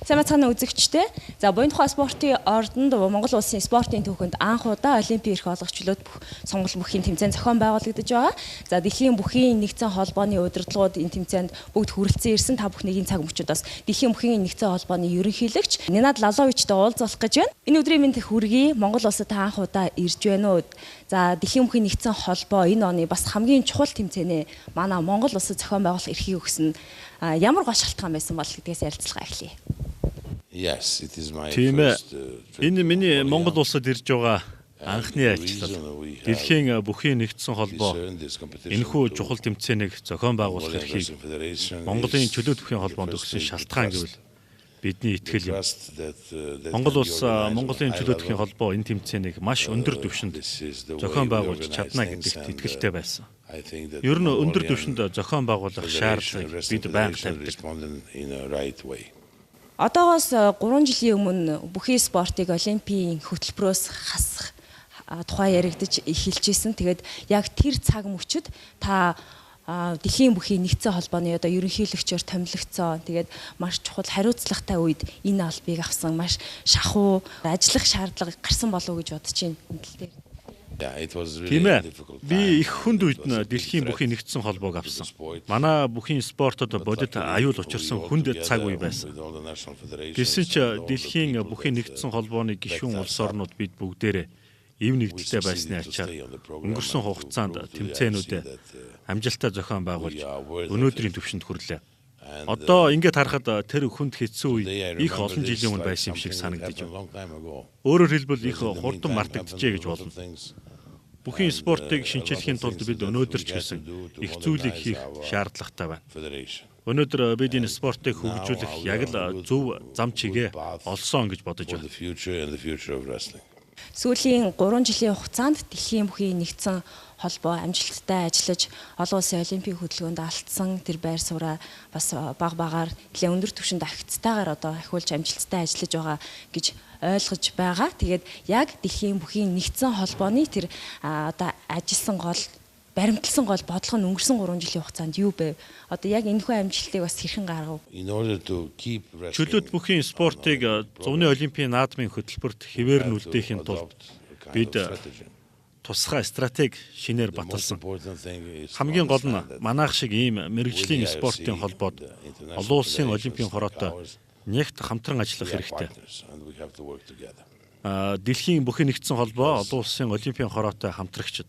Сайн байцгаана үзэгчдээ. За буян тухай спортын ордонд Монгол улсын спортын түүхэнд анх удаа олимпийн эрх олгох чөлөөт бүх сонголт бүхийн тэмцээн зохион байгуулагдаж байгаа. За дэлхийн бүхийн нэгдсэн холбооны удирдлагууд энэ тэмцээнд бүгд хүрэлцэн ирсэн. Та бүхнийг энэ цаг мөчид бас дэлхийн бүхийн нэгдсэн холбооны ерөнхийлөгч Ненад Лаловичтай уулзах гэж байна. Энэ өдрийн мэнд хүргэе. Монгол улсад та анх удаа ирж байна уу? За дэлхийн бүхийн нэгдсэн холбоо энэ оны бас хамгийн чухал тэмцээнээ манай Монгол улсад зохион байгуулах эрхийг өгсөн. Ямар гол шалтгаан байсан бол гэдгээс ярилцлага эхлэе. Тийм ээ. Энэ миний Монгол улсад ирж байгаа анхны ажилтал. Дэлхийн бүхийн нэгдсэн холбоо энэхүү чухал тэмцээнийг зохион байгуулах эрхийг Монголын чөлөөт бүхийн холбоонд өгсөн шалтгаан гэвэл бидний итгэл юм. Монгол улс, Монголын чөлөөт бүхийн холбоо энэ тэмцээнийг маш өндөр түвшинд зохион байгуулж чадна гэдэгт итгэлтэй байсан. Ер нь өндөр түвшинд зохион байгуулах шаардлагыг бид байнга тавьдаг. Одоогоос 3 жилийн өмнө бүхий спортыг олимпийн хөтөлбөрөөс хасах тухай яригдаж эхэлжсэн. Тэгээд яг тэр цаг мөчид та дэлхийн бүхий нэгдсэн холбооны одоо ерөнхийлөгчөөр томилогдсон. Тэгээд маш чухал хариуцлагатай үед энэ албыг авсан, маш шахуу ажиллах шаардлага гарсан болов уу гэж бодож байна энэ тал дээр. Тийм ээ. Би их хүнд үед нь дэлхийн бүхий нэгдсэн холбоог авсан. Манай бүхийн спортод бодит аюул учирсан хүнд цаг үе байсан. Гэсэн ч дэлхийн бүхий нэгдсэн холбооны гишүүн улс орнууд бид бүгдээрээ эв нэгдэлтэй байсны ачаар өнгөрсөн хугацаанд тэмцээнүүдэд амжилттай зохион байгуулж өнөөдрийн түвшинд хүрлээ. Одоо ингээд харахад тэр хүнд хэцүү үе их олон жилийн өмнө байсан юм шиг санагдаж байна. Өөрөөр хэлбэл их хурдан мартагджээ гэж болно. Бүхийн спортыг шинчилэхийн тулд бид өнөөдөр ч гэсэн их зүйлийг хийх шаардлагатай байна. Өнөөдөр бид энэ спортыг хөгжүүлэх яг л зөв зам чигээ олсон гэж бодож байна. Сүүлийн 3 жилийн хугацаанд дэлхийн бүхийн нэгдсэн холбоо амжилттай ажиллаж олон улсын олимпийн хөдөлгөөнд алдсан тэр байр сууриа бас баг багаар нэлээд өндөр түвшинд ахицтайгаар одоо ахиулж амжилттай ажиллаж байгаа гэж ойлгож байгаа. Тэгээд яг дэлхийн бүхийн нэгдсэн холбооны тэр одоо ажилласан гол баримтлсан гол бодлого нь өнгөрсөн 3 жилийн хугацаанд юу байв? Одоо яг энэхүү амжилтыг бас хэрхэн гаргав? Чөлөөт бүхийн спортыг зуны олимпийн наадмын хөтөлбөрт хэвээр нь үлдээхийн тулд бид тусгай стратеги шинээр баталсан. Хамгийн гол нь манайх шиг ийм мэргэжлийн спортын холбоод олон улсын олимпийн хороотой нэгт хамтран ажиллах хэрэгтэй. Дэлхийн бүхий нэгдсэн холбоо олон улсын олимпийн хороотой хамтрагчид.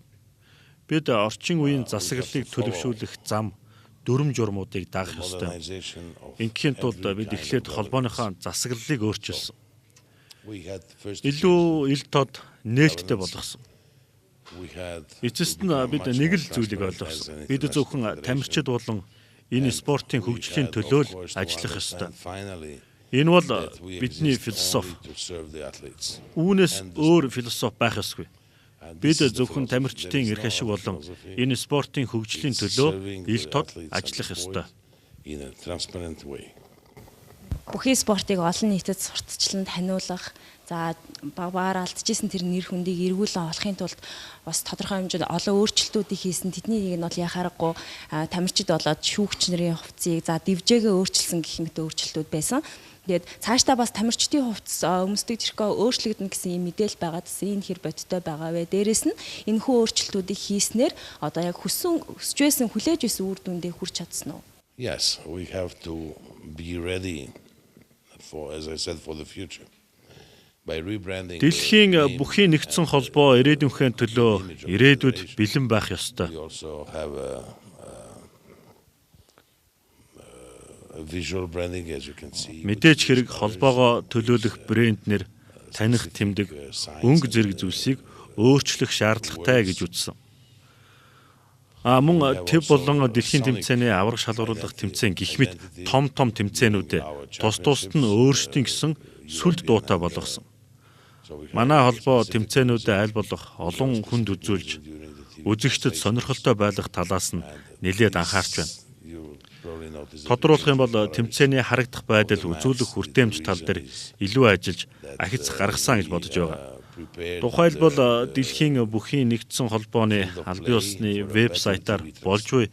Бид орчин үеийн засаглалыг төлөвшүүлэх зам, дүрэм журмуудыг дагах ёстой. Ингээхийн тулд бид эхлээд холбооныхоо засаглалыг өөрчилсөн. Илүү ил тод нээлттэй болгосон. Эцэст нь бид нэг л зүйлийг ойлгосон. Бид зөвхөн тамирчид болон энэ спортын хөгжлийн төлөө л ажиллах ёстой. Энэ бол бидний философи. Үүнээс өөр философи байх ёсгүй. Бид зөвхөн тамирчдын эрх ашиг болон энэ спортын хөгжлийн төлөө ил тод ажиллах ёстой. Бүхий спортыг олон нийтэд сурталчлан таниулах, за баг багаар алдчихсан тэр нэр хүндийг эргүүлэн олохын тулд бас тодорхой хэмжээнд олон өөрчлөлтүүдийг хийсэн. Тэдний нэг нь бол яхаарахгүй тамирчид болоод шүүгч нарын хувцсыг, за дивжээгээ өөрчилсөн гэх мэт өөрчлөлтүүд байсан. Тэгээд цаашдаа бас тамирчдын хувцас өмсдөг тэрхүү өөрчлөгдөнө гэсэн ийм мэдээлэл байгаа гэсэн энэ хэр бодиттой байгаа вэ? Дээрээс нь энэхүү өөрчлөлтүүдийг хийснээр одоо яг хүсэж байсан, хүлээж байсан үр дүндээ хүрч чадсан уу? Yes, we have to be ready for, as I said, for the future. Дэлхийн бүхийн нэгдсэн холбоо ирээдүйнхээ төлөө ирээдүйд бэлэн байх ёстой. Мэдээж хэрэг холбоогоо төлөөлөх брэнд нэр, таних тэмдэг, өнгө зэрэг зүйлсийг өөрчлөх шаардлагатай гэж үзсэн. Мөн төв болон дэлхийн тэмцээний аварга шалгаруулах тэмцээн гэх мэт том том тэмцээнүүдээ тус тусад нь өөрсдийн гэсэн сүлд дуутай болгосон. Манай холбоо тэмцээнүүдэд аль болох олон хүнд үзүүлж үзэгчдэд сонирхолтой байлгах талаас нь нэлээд анхаарч байна. Тодруулах юм бол тэмцээний харагдах байдал үзүүлэх хүртээмж тал дээр илүү ажиллаж ахиц гаргасан гэж бодож байгаа. Тухайлбал дэлхийн бүхийн нэгдсэн холбооны албан ёсны вебсайтаар болж буй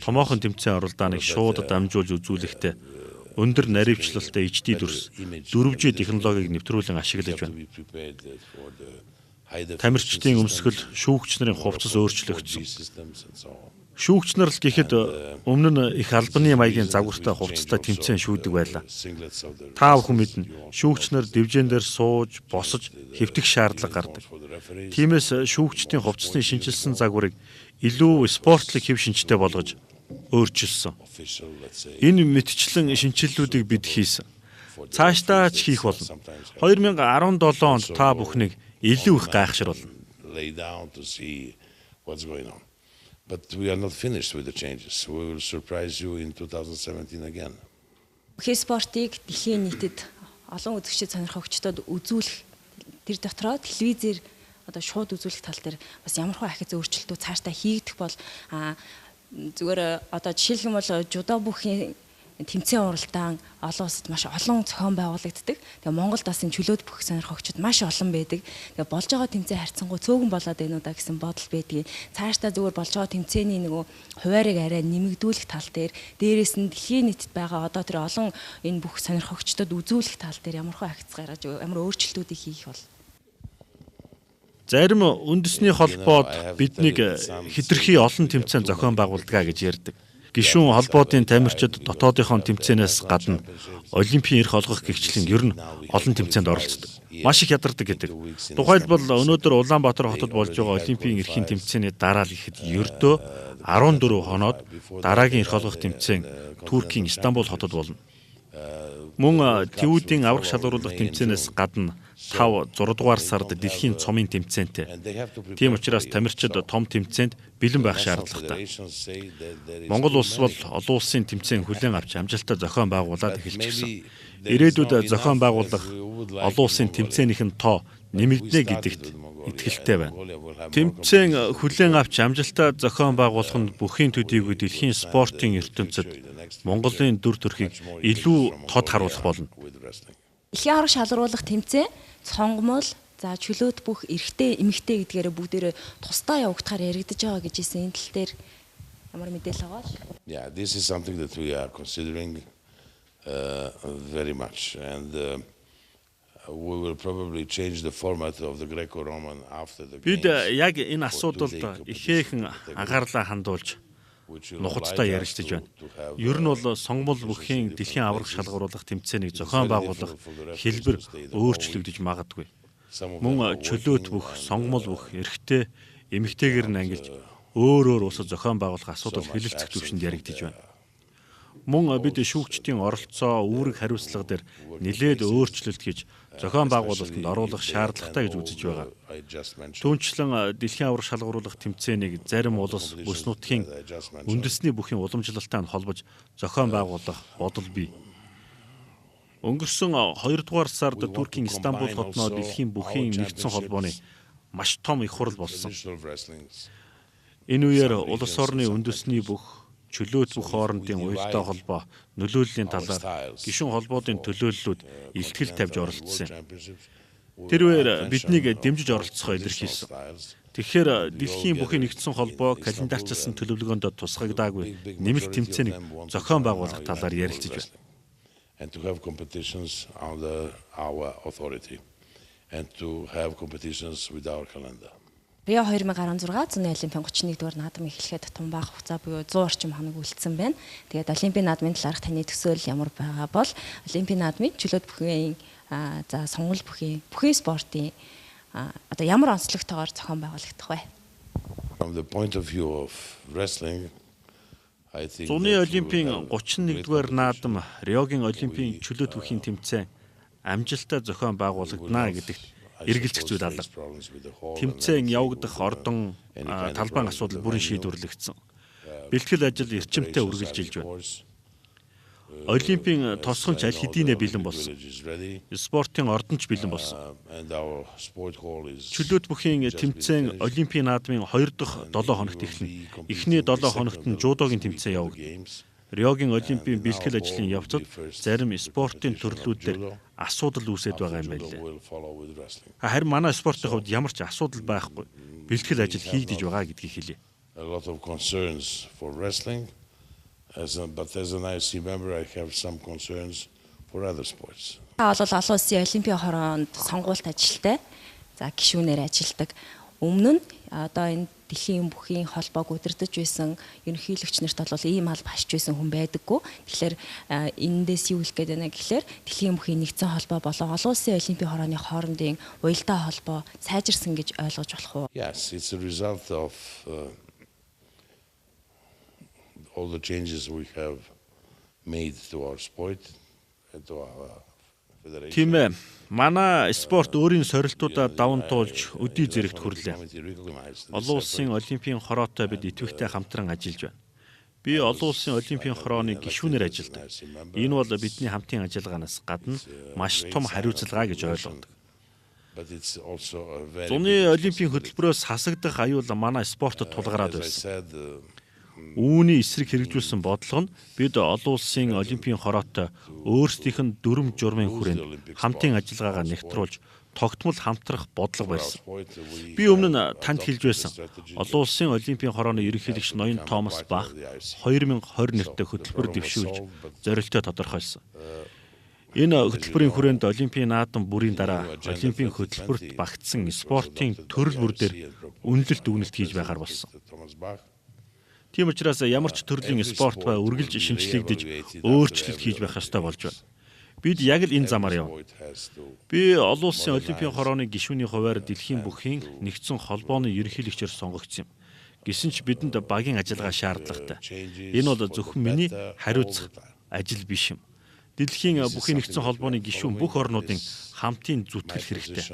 томоохон тэмцээн оролдааныг шууд дамжуулж үзүүлэхдээ Өндөр наривчлалтай HD дүрс 4G технологиг нэвтрүүлэн ашиглаж байна. Тамирчдын өмсгөл, шүүгч нарын хувцас өөрчлөгдсөн. Шүүгч нар л гэхэд өмнө нь их албаны маягийн загвартай хувцастай тэмцээн шүүдэг байлаа. Та бүхэн мэднэ. Шүүгч нар дивжин дээр сууж, босож хэвтэх шаардлага гардаг. Тиймээс шүүгчдийн хувцасны шинэчилсэн загварыг илүү спортлог хэв шинжтэй болгож өөрчилсөн. Энэ мэтчлэн шинэчлэлүүдийг бид хийсэн. Цаашдаа ч хийх болно. 2017 онд та бүхнийг илүү их гайхшруулна. But we are not finished with the changes. We will surprise you in 2017 again. Бүхий спортыг дэлхийн нийтэд олон үзэгчид сонирхогчдод үзүүлэх тэр дотроо телевизээр одоо шууд үзүүлэх тал дээр бас ямар хөө ахиц өөрчлөлтүүд цаашдаа хийгдэх бол зүгээр одоо жишээлх юм бол жудо бүхийн тэмцээн уралдаан олон улсад маш олон зохион байгуулагддаг. Тэгээ Монголд бас энэ чөлөөт бүх сонирхогчид маш олон байдаг. Тэгээ болж байгаа тэмцээн харьцангуй цөөхөн болоод байна уу да гэсэн бодол байдгийг. Цаашдаа зүгээр болж байгаа тэмцээний нөгөө хуваарийг арай нэмэгдүүлэх тал дээр, дээрээс нь дэлхийн нийтэд байгаа одоо тэр олон энэ бүх сонирхогчдод үзүүлэх тал дээр ямар хөө ахиц гаргаж ямар өөрчлөлтүүдийг хийх бол. Зарим үндэсний холбоод биднийг хэтэрхий олон тэмцээн зохион байгуулдаг гэж ярьдаг. Гишүүн холбоодын тамирчид дотоодынхоо тэмцээнээс гадна олимпийн эрх олгох гэгчлэн ер нь олон тэмцээнд оролцдог. Маш их ядардаг гэдэг. Тухайлбал өнөөдөр Улаанбаатар хотод болж байгаа олимпийн эрхийн тэмцээний дараа л гэхэд ердөө 14 хоноод дараагийн эрх олгох тэмцээн Туркийн Истанбул хотод болно. Мөн ТЮД-ийн аврах шалгаруулах тэмцээнээс гадна 5 6 дугаар сард дэлхийн цомын тэмцээнтэй. Тийм учраас тамирчид том тэмцээнд бэлэн байх шаардлагатай. Монгол улс бол олон улсын тэмцээн хүлээн авч амжилттай зохион байгуулад эхэлчихсэн. Ирээдүйд зохион байгуулах олон улсын тэмцээнийх нь тоо нэмэгдэнэ гэдэгт итгэлтэй байна. Тэмцээн хүлээн авч амжилттай зохион байгуулах нь бүхийн төдийгүй дэлхийн спортын ертөнцид Монголын дүр төрхийг илүү тод харуулах болно. Дэлхийн аварга шалгаруулах тэмцээн сонгомол, за чөлөөт бүх эрэгтэй эмэгтэй гэдгээрээ бүгдээрээ тусдаа явагдахаар яригдаж байгаа гэж хэлсэн. Энэ тал дээр ямар мэдээлэл байгаа вэ? Yeah, this is something that we are considering very much, and we will probably change the format of the Greco-Roman after the Бид яг энэ асуудалд ихээхэн анхаарлаа хандуулж нухацтай ярилцаж байна. Ер нь бол сонгомол бүхийн дэлхийн аварга шалгаруулах тэмцээнийг зохион байгуулах хэлбэр өөрчлөгдөж магадгүй. Мөн чөлөөт бүх, сонгомол бүх эрэгтэй, эмэгтэйгээр нь ангилж өөр өөр улсад зохион байгуулах асуудал хэлэлцэх түвшинд яригдаж байна. Мөн бид шүүгчдийн оролцоо, үүрэг хариуцлага дээр нэлээд өөрчлөлт хийж зохион байгуулалтанд оруулах шаардлагатай гэж үзэж байгаа. Түүнчлэн дэлхийн аварга шалгаруулах тэмцээнийг зарим улс бүс нутгийн үндэсний бүхийн уламжлалтай нь холбож зохион байгуулах бодол бий. Өнгөрсөн 2 дугаар сард Туркийн Истанбул хотноо дэлхийн бүхийн нэгдсэн холбооны маш том их хурал болсон. Энэ үеэр улс орны үндэсний бүх чөлөөт бүх хоорондын уялдаа холбоо нөлөөллийн талаар гишүүн холбоодын төлөөллүүд илтгэл тавьж оролцсон юм. Тэр үеэр биднийг дэмжиж оролцохоо илэрхийлсэн. Тэгэхээр дэлхийн бүхийн нэгдсэн холбоо календарчилсан төлөвлөгөөнд тусгагдаагүй нэмэлт тэмцээнийг зохион байгуулах талаар ярилцаж байна. And to have competitions under our authority and to have competitions with our calendar. Рио 2016 зуны олимпийн 31 дугаар наадам эхлэхэд тун бага хугацаа буюу 100 орчим хоног үлдсэн байна. Тэгээд олимпийн наадмын талаарх таны төсөөлөл ямар байгаа бол олимпийн наадмын чөлөөт бүхийн за сонгол бүхийн бүхий спортын одоо ямар онцлогтойгоор зохион байгуулагдах вэ? From the point of view of wrestling, I think Зуны олимпийн 31 дугаар наадам Риогийн олимпийн чөлөөт бүхийн тэмцээн амжилттай зохион байгуулагдана гэдэгт эргэлзэх зүйл алга. Тэмцээн явагдах ордон талбайн асуудал бүрэн шийдвэрлэгдсэн. Бэлтгэл ажил эрчимтэй үргэлжилж байна. Олимпийн тосгон ч аль хэдийнэ бэлэн болсон. Спортын ордон ч бэлэн болсон. Чөлөөт бүхийн тэмцээн Олимпийн наадмын 2 дахь 7 хоногт эхэлнэ. Эхний 7 хоногт нь жудогийн тэмцээн явагдана. Риогийн олимпийн бэлтгэл ажлын явцад зарим спортын төрлүүд дээр асуудал үүсээд байгаа юм байна лээ. Харин манай спортын хувьд ямар ч асуудал байхгүй. Бэлтгэл ажил хийгдэж байгаа гэдгийг хэлье. A lot of concerns for wrestling. But as an IOC member, I have some concerns for other sports. Та бол олон улсын олимпийн хороонд сонгуульт ажилтай. За, гишүүнээр ажилладаг. Өмнө нь одоо энэ дэлхийн бүхийн холбоог удирдах байсан ерөнхийлөгч нарт бол ийм алба хашж байсан хүн байдаггүй. Тэгэхээр энэндээс юу хэлэх гээд байна гэхлээр дэлхийн бүхийн нэгдсэн холбоо болон олон улсын олимпийн хорооны хоорондын уялдаа холбоо сайжирсан гэж ойлгож болох уу? Yes, it's a result of all the changes we have made to our sport and to our federation. Тийм ээ. Манай спорт өөрийн сорилтуудаа даван туулж өдий зэрэгт хүрлээ. Олон улсын олимпийн хороотой бид идэвхтэй хамтран ажиллаж байна. Би олон улсын олимпийн хорооны гишүүнээр ажилладаг. Энэ бол бидний хамтын ажиллагаанаас гадна маш том хариуцлага гэж ойлгодог. Зуны олимпийн хөтөлбөрөөс хасагдах аюул манай спортод тулгараад байсан. Үүний эсрэг хэрэгжүүлсэн бодлого нь бид олон улсын олимпийн хороотой өөрсдийнх нь дүрэм журмын хүрээнд хамтын ажиллагаагаа нэгтруулж тогтмол хамтрах бодлого барьсан. Би өмнө нь танд хэлж байсан. Олон улсын олимпийн хорооны ерөнхийлөгч ноён Томас Бах 2020 нэртэй хөтөлбөр дэвшүүлж зорилттой тодорхойлсон. Энэ хөтөлбөрийн хүрээнд олимпийн наадам бүрийн дараа олимпийн хөтөлбөрт багтсан спортын төрөл бүр дээр үнэлэлт өгнөлт хийж байгаар болсон. Тийм учраас ямар ч төрлийн спорт ба үргэлж шинэчлэгдэж өөрчлөлт хийж байх ёстой болж байна. Бид яг л энэ замаар явна. Би олон улсын олимпийн хорооны гишүүний хувиар дэлхийн бүхийн нэгдсэн холбооны ерөнхийлөгчөөр сонгогдсон юм. Гэсэн ч бидэнд багийн ажиллагаа шаардлагатай. Энэ бол зөвхөн миний хариуцах ажил биш юм. Дэлхийн бүхийн нэгдсэн холбооны гишүүн бүх орнуудын хамтын зүтгэл хэрэгтэй.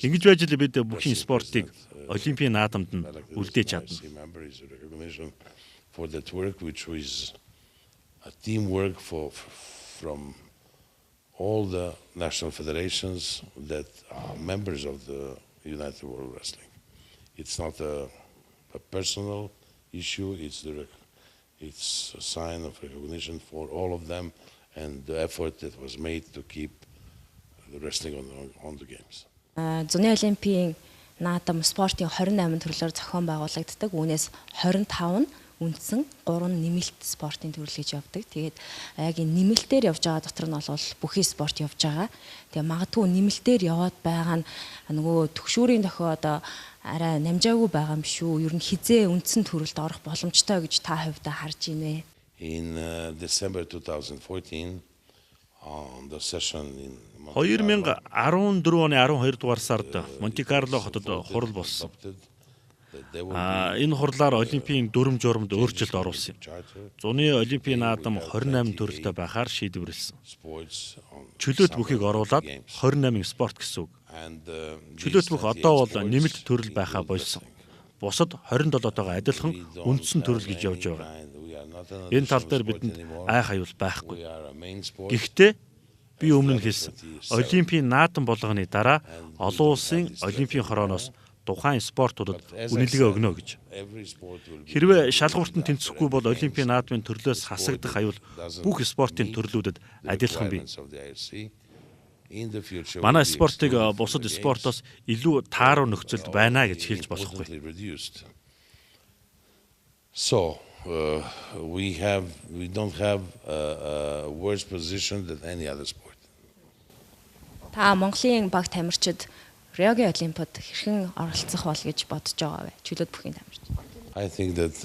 Ингэж байж л бид бүхийн спортыг олимпийн наадамд нь үлдээж чадна. For that work, which was a teamwork from all the national federations that are members of the United World Wrestling. It's not a personal issue, it's a sign of recognition for all of them and the effort that was made to keep the wrestling on the games. Зуны олимпийн наадам спортын 28 төрлөөр зохион байгуулагддаг. Үүнээс 25 нь үндсэн 3 нэмэлт спортын төрөл гэж явдаг. Тэгээд яг энэ нэмэлтээр явж байгаа дотор нь бол бүхий спорт явж байгаа. Тэгээ магадгүй нэмэлтээр яваад байгаа нь нөгөө төгшүүрийн дохио одоо арай намжаагүй байгаа юм шүү. Ер нь хизээ үндсэн төрөлд орох боломжтой гэж та хувьдаа харж байна вэ? In December 2014 on the session in 2014 оны 12 дугаар сард Монте Карло хотод хурал болсон. Энэ хурлаар олимпийн дүрэм журмад өөрчлөлт оруулсан юм. Зуны олимпийн наадам 28 төрөлтэй байхаар шийдвэрлэсэн. Чөлөөт бүхийг оруулаад 28 спорт гэсэн үг. Чөлөөт бүх одоо бол нэмэлт төрөл байхаа больсон. Бусад 27-тоогоо адилхан үндсэн төрөл гэж явж байгаа. Энэ тал дээр бидэнд айх аюул байхгүй. Гэхдээ би өмнө нь хэлсэн. Олимпийн наадам болгоны дараа олон улсын олимпийн хорооноос тухайн спортуудад үнэлгээ өгнө гэж. Хэрвээ шалгуурт нь тэнцэхгүй бол олимпийн наадмын төрлөөс хасагдах аюул бүх спортын төрлүүдэд адилхан бий. Манай спортыг бусад спортоос илүү тааруу нөхцөлд байна гэж хэлж болохгүй. So we don't have a worse position than any other sport. Та Монголын баг тамирчид Риогийн олимпиад хэрхэн оролцох бол гэж бодож байгаа вэ? Чөлөөт бүхийн тамирч. I think that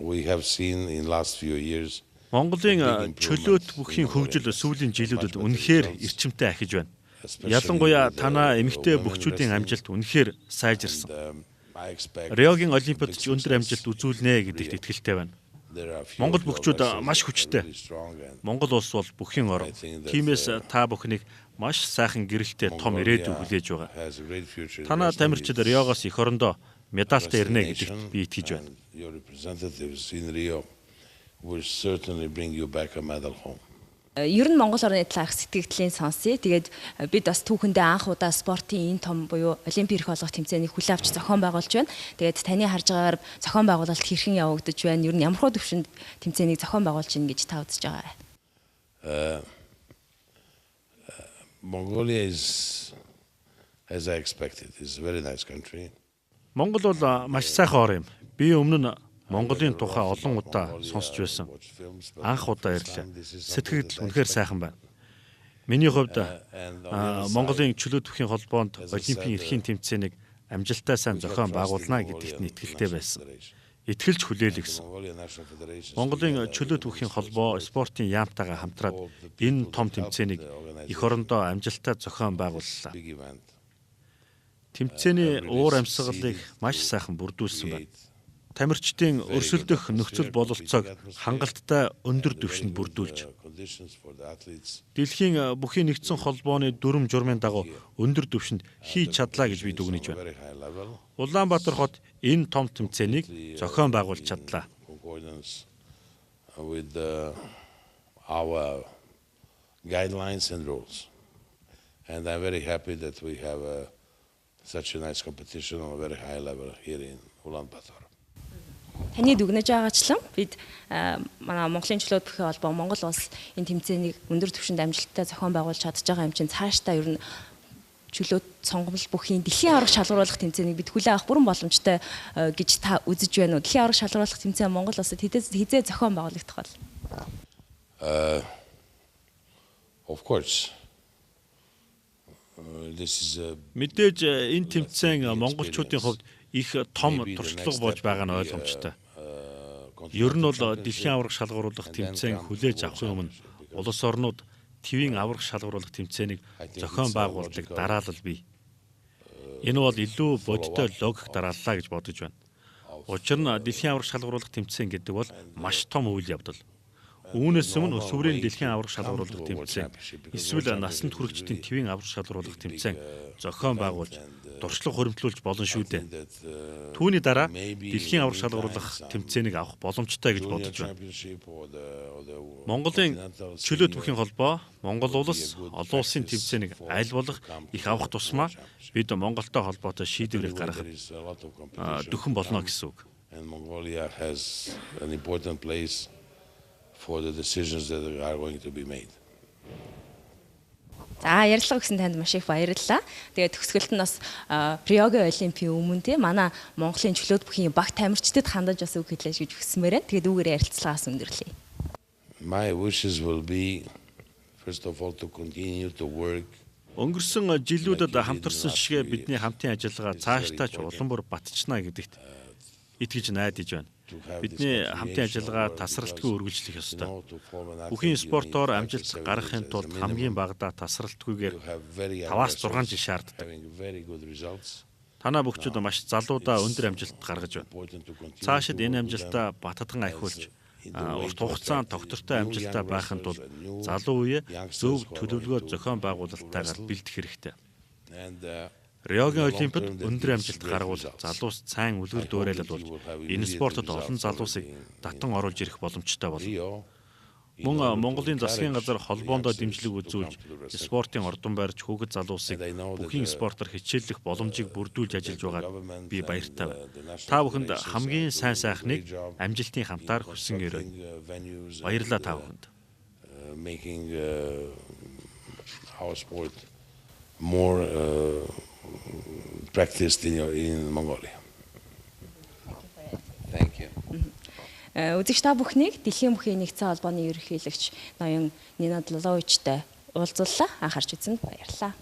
we have seen in last few years Монголын чөлөөт бүхийн хөгжил сүүлийн жилүүдэд үнэхээр эрчимтэй ахиж байна. Ялангуяа танаа эмэгтэй бөхчүүдийн амжилт үнэхээр сайжирсан. Риогийн олимпиад ч өндөр амжилт үзүүлнэ гэдэгт итгэлтэй байна. Монгол бөхчүүд маш хүчтэй. Монгол улс бол бүхийн орон. Тиймээс та бүхнийг маш сайхан гэрэлтэй том ирээдүй хүлээж байгаа. Танаа тамирчид Риогоос эх орондоо медальтай ирнэ гэдэгт би итгэж байна. Will certainly bring you back a medal home. Ер нь Монгол орны талаарх сэтгэгдлийн сонсъё. Тэгээд бид бас түүхэндээ анх удаа спортын энэ том буюу олимпийн эрх олгох тэмцээнийг хүлээн авч зохион байгуулж байна. Тэгээд таны харж байгаагаар зохион байгуулалт хэрхэн явагдаж байна? Ер нь ямар хөө төвшөнд тэмцээнийг зохион байгуулж байна гэж та үзэж байгаа вэ? Mongolia is, as I expected, is a very nice country. Монгол бол маш сайхан ор юм. Би өмнө нь Монголын тухай олон удаа сонсч байсан. Анх удаа ирлээ. Сэтгэгдэл үнэхээр сайхан байна. Миний хувьд Монголын чөлөө түүхийн холбоонд олимпийн эрхийн тэмцээнийг амжилттай сайн зохион байгуулна гэдэгт нь итгэлтэй байсан. Итгэлж хүлээлгэсэн. Монголын чөлөө түүхийн холбоо спортын яамтайгаа хамтраад энэ том тэмцээнийг эх орондоо амжилттай зохион байгууллаа. Тэмцээний уур амьсгалыг маш сайхан бүрдүүлсэн байна. Тамирчдын өрсөлдөх нөхцөл бололцоог хангалттай өндөр түвшинд бүрдүүлж дэлхийн бүхий нэгдсэн холбооны дүрэм журмын дагуу өндөр түвшинд хийж чадлаа гэж би дүгнэж байна. Улаанбаатар хот энэ том тэмцээнийг зохион байгуулж чадлаа. With our guidelines and rules. And I'm very happy that we have such a nice competition on a very high level here in Ulaanbaatar. Таны дүгнэж байгаачлан бид манай Монголын чөлөөт бүхий холбоо Монгол улс энэ тэмцээнийг өндөр түвшинд амжилттай зохион байгуулж чадж байгаа юм чинь цаашдаа ер нь чөлөөт сонгомл бүхийн дэлхийн аварга шалгаруулах тэмцээнийг бид хүлээн авах бүрэн боломжтой гэж та үзэж байна уу? Дэлхийн аварга шалгаруулах тэмцээн Монгол улсад хэзээ зохион байгуулагдах вэ? Of course. This is a Мэдээж энэ тэмцээн монголчуудын хувьд их том туршлага болж байгаа нь ойлгомжтой. Ер нь бол дэлхийн аварга шалгаруулах тэмцээн хүлээж авахын өмнө улс орнууд тивийн аварга шалгаруулах тэмцээнийг зохион байгуулдаг дараалал бий. Энэ бол илүү бодиттой логик дарааллаа гэж бодож байна. Учир нь дэлхийн аварга шалгаруулах тэмцээн гэдэг бол маш том үйл явдал. Үүнээс өмнө өсвөрийн дэлхийн аварга шалгаруулах тэмцээн эсвэл насанд хүрэгчдийн тивийн аварга шалгаруулах тэмцээн зохион байгуулж туршлага хуримтлуулж болно шүү дээ. Түүний дараа дэлхийн аварга шалгаруулах тэмцээнийг авах боломжтой гэж бодож байна. Монголын чөлөө түүхийн холбоо Монгол улс олон улсын тэмцээнийг аль болох их авах тусмаа бид Монголтой холбоотой шийдвэрийг гаргах дөхөн болно гэсэн үг. And Mongolia has an important place for the decisions that are going to be made. За, ярилцлага өгсөн танд маш их баярлалаа. Тэгээд төгсгөлд нь бас Риогийн олимпийн өмнө те манай Монголын чөлөөт бүхийн баг тамирчдад хандаж бас үг хэлээш гэж хүсмээр байна. Тэгээд үүгээр ярилцлагаас өндөрлөе. My wishes will be first of all to continue to work. Өнгөрсөн жилүүдэд хамтарсан шигээ бидний хамтын ажиллагаа цаашдаа ч улам бүр батчна гэдэгт итгэж найдаж байна. Бидний хамтын ажиллагаа тасралтгүй үргэлжлэх ёстой. Бүхийн спортоор амжилт гаргахын тулд хамгийн багадаа тасралтгүйгээр 5-6 жил шаарддаг. Танай бөхчүүд маш залуудаа өндөр амжилт гаргаж байна. Цаашид энэ амжилтаа баттган ахиулж урт хугацаанд тогтвортой амжилттай байхын тулд залуу үеэ зөв төлөвлөгөө зохион байгуулалттайгаар бэлдэх хэрэгтэй. Риогийн олимпиад өндөр амжилт гаргавал залуус сайн үлгэр дуурайлал болж энэ спортод олон залуусыг татан оруулж ирэх боломжтой болно. Мөн Монголын засгийн газар холбоондоо дэмжлэг үзүүлж спортын ордон барьж хүүхэд залуусыг бүхийн спортоор хичээллэх боломжийг бүрдүүлж ажиллаж байгаад би баяртай байна. Та бүхэнд хамгийн сайн сайхныг амжилтын хамтаар хүсэн өрөөе. Баярлалаа та бүхэнд. Making our sport more practiced in Mongolia. Thank you. Үзэгч та бүхнийг дэлхийн бүхий нэгдсэн холбооны ерөнхийлөгч ноён Ненад Лоловичтай уулзууллаа. Анхаарч үзсэнд баярлалаа.